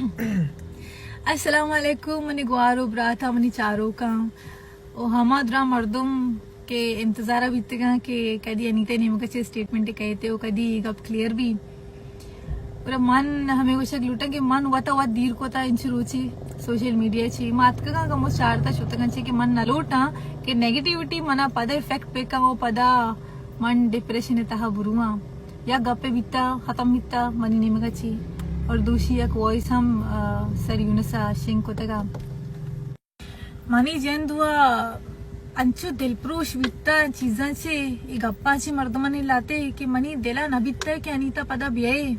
السلام علیکم منی گوار و براتاں، منی چاروکاں و ہما دراہ مردم کہ انتظار ءَ بیتگاں کہ کدی انیتا ءِ نیمگ ءَ چہ اسٹیٹمنٹ کئیت و کدی گپ کلیئر بی۔ گڑا من ہمے گوشگ لوٹاں کہ من وتا وت دیر کتا انچو روچے سوشل میڈیا چی۔ ما اتکگاں کمو چارتا شتگاں چی کہ من نہ لوٹاں کہ نیگیٹیوٹی منا پدا افیکٹ بکن و پدا من ڈپریشن ءِ تہا برواں۔ یک گپے بیتا، ختم بیتا منی نیمگ ءَ چی۔ اور دوشی یک وائس ہم، آ، سر یونس ءَ شنگ کتگا۔ منی جند و انچو دلپروش بیتا چیزاں چے، اے گپاں چے مردمانی لاتے کہ منی دلا نہ بیتا کہ انیتا پدا بیائے۔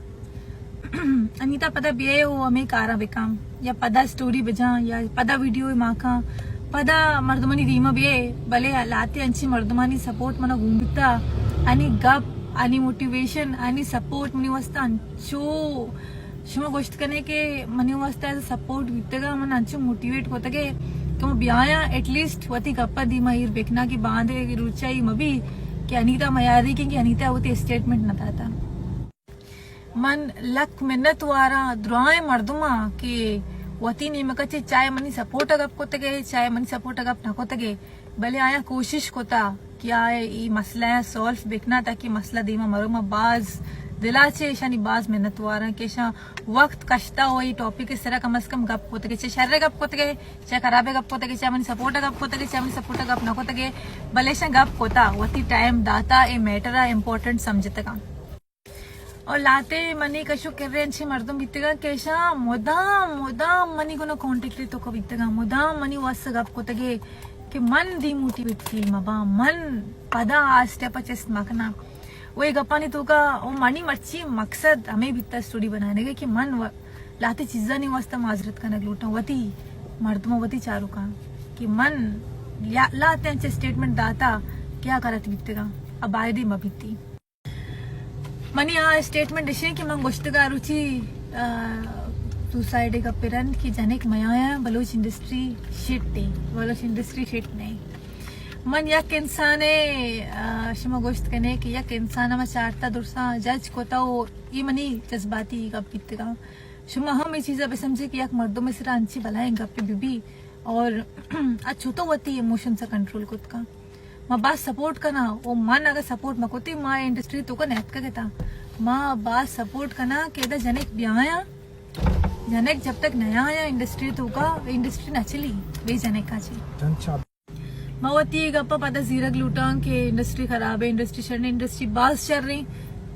انیتا پدا بیائے و ہمے کاراں بکاں یا پدا اسٹوری بجاں یا پدا ویڈیو ماکاں، پدا مردمانی دیما بیائے۔ بلے لاتے انچی مردمانی سپورٹ منا گون بیتا، انی گپ، انی موٹیویشن، انی سپورٹ منی واسطہ انچو شما گوشت کنے کہ منی واسطہ ایز سپورٹ بیتگا، من انچو موٹیویٹ کتگے کہ من بیایاں ایٹ لیسٹ وتی گپا دیما ایر بکنا کہ باندے روچائی مبی کہ انیتا میاری کہ انیتا وتی اسٹیٹمنٹ نہ داتا۔ من لک منت واراں درائیں مردماں کہ وتی نیمگا چے چاہے منی سپورٹ گپ کتگے، چاہے منی سپورٹ گپ نہ کتگے، بلے آیاں کوشش کتا کہ آ اے مسئلہ ءَ سالو بکنا تاکہ مسئلہ دیما مرو۔ ما باز دلا چے ایشانی باز منت واراں کہ ایشاں وقت کشتا و اے ٹاپک ءِ سرا کم از کم گپ کتگے، چہ شر گپ کتگے، چہ خراب گپ کتگے، چہ منی سپورٹ گپ کتگے، چہ منی سپورٹ گپ نہ کتگے، بلے ایشاں گپ کتا، وتی ٹائم داتا، اے میٹر ءَ امپورٹنٹ سمجھتگاں۔ اور لاتے منی کشو کرے انچیں مردم بیتگاں کہ ایشاں مدام، مدام منی گنا کانٹیکٹ توکا بیتگاں، مدام منی واسطہ گپ کتگے کہ من ڈیموٹیویٹ فیل مباں، من پدا آ اسٹیپ ءَ چست مکناں۔ و اے گپانی توکا و منی مرچی مقصد ہمے بیتا اسٹوری بنانے گے کہ من و-، لاتے چیزانی واسطہ معذرت کنگ لوٹاں وتی مردماں، وتی چاروکاں کہ من یا-، لاتے انچیں اسٹیٹمنٹ داتا کہ آ غلط بیتگاں، آ بایدے مہ بیتی۔ منی آ اسٹیٹمنٹ اشیں کہ من گوشتگا روچی، آ، تو سائیڈ گپ رند کہ جنک میایا بلوچ انڈسٹری شٹ ہے، بلوچ انڈسٹری شٹ نہیں۔ من یک انسانے، آ، شما گوشت کنے کہ یک انسان ما چارتا درساں جج کتا و یہ منی جذباتی گپ بیتگا۔ شما ہم یہ چیزا بسمجھے کہ یک مردم سرا انچی بلائیں گپ بی بی اور اچھو تو وتی ایموشن سے کنٹرول کت کن۔ ما باز سپورٹ کناں و من اگہ سپورٹ مہ کتیں ما انڈسٹری توکا نیتکگ اتاں۔ ما باز سپورٹ کناں کہ ادا جنک بیایاں، جنک جب تک نیایاں انڈسٹری توکا، انڈسٹری نہ چلی بے جنکاں چی۔ ما وتی اے گپا پدا زیرگ لوٹاں کہ انڈسٹری خراب ہے، انڈسٹری شر نہیں، انڈسٹری باز شر نہیں۔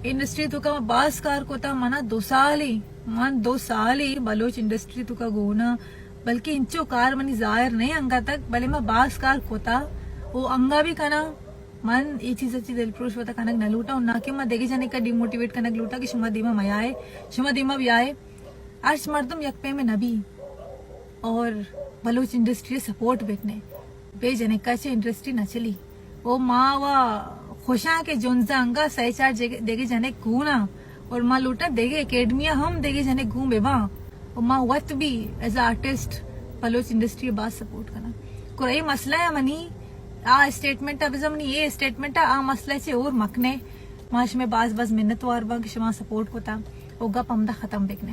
انڈسٹری توکا ما باز کار کتا، منا دو سال ہی، من دو سال ہی بلوچ انڈسٹری توکا گونا، بلکہ انچو کار منی ظاہر نہیں انگا تک، بلے ما باز کار کتا و انگا بھی کنا۔ من اے چیز اچی دل پروش وتا کنگ نہ لوٹاں و نہ کہ ما دگہ جنکا ڈیموٹیویٹ کنگ لوٹاں کہ شما دیما میائے، شما دیما بیائے۔ ہرچ مردم یک پیمے نہ بی اور بلوچ انڈسٹری سپورٹ بکنے۔ بے جنکا چہ انڈسٹری نہ چلی۔ او ما و خوشاں کہ جنزا انگا سئے چار جگ-، دگہ جنک گونا اور ما لوٹاں دگہ اکیڈمیا ہم دگہ جنک گون بباں۔ او ما وت بھی ایز اے آرٹسٹ بلوچ انڈسٹری باز سپورٹ کناں۔ گڑا اے مسئلہ ہے منی آ اسٹیٹمنٹ ء بزاں منی اے اسٹیٹمنٹ ء آ مسئلہ چہ اور مکنے۔ ما شمئے باز باز منت وار باں کہ شما سپورٹ کتا و گپ ہمدا ختم بکنے۔